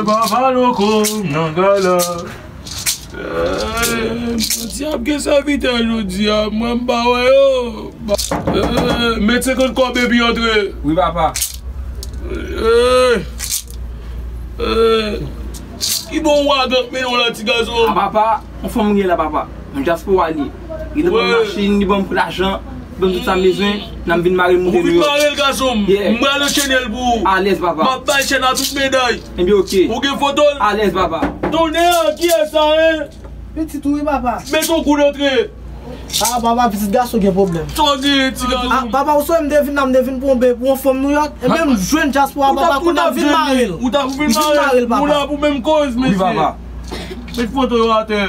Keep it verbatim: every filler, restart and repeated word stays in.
Papa Loko nan gala. Eh, dyab gen sèvitè jodi a, mwen m pa wè yo. Eh, met senkant kòb epi antre. Wi, papa. Eh, eh, ki bon wagan k mennen w la, ti gason? A, papa, yon fanm gen la, papa. Yon dyaspora li ye. Li te ban m machin, li ban m lajan, li ban m tout sa m bezwen. N ap vin mare l, monte nou yo. Ou vin mare l, gason m. Yeah. M pral anchene l pou ou. Alèz, papa. M ap bay chèn a tout meday. Ebyen, oke. Ou gen foto l? Alèz, papa. Tonnè, kiyès sa, en? Pitit ou wi, papa. Met yon kout antre. A, papa, pitit gason gen pwoblèm. Sa w gen, ti gason? A, papa, ou sonje m te vin la, m te vin pou yon be-, pou yon fanm Nouyòk. Ebyen, m jwenn dyaspora, papa, kounye a m vin mare l. Ou t ap vin mare l, papa. Nou la pou menm koz, mesye. Wi, papa. Met foto yo atè.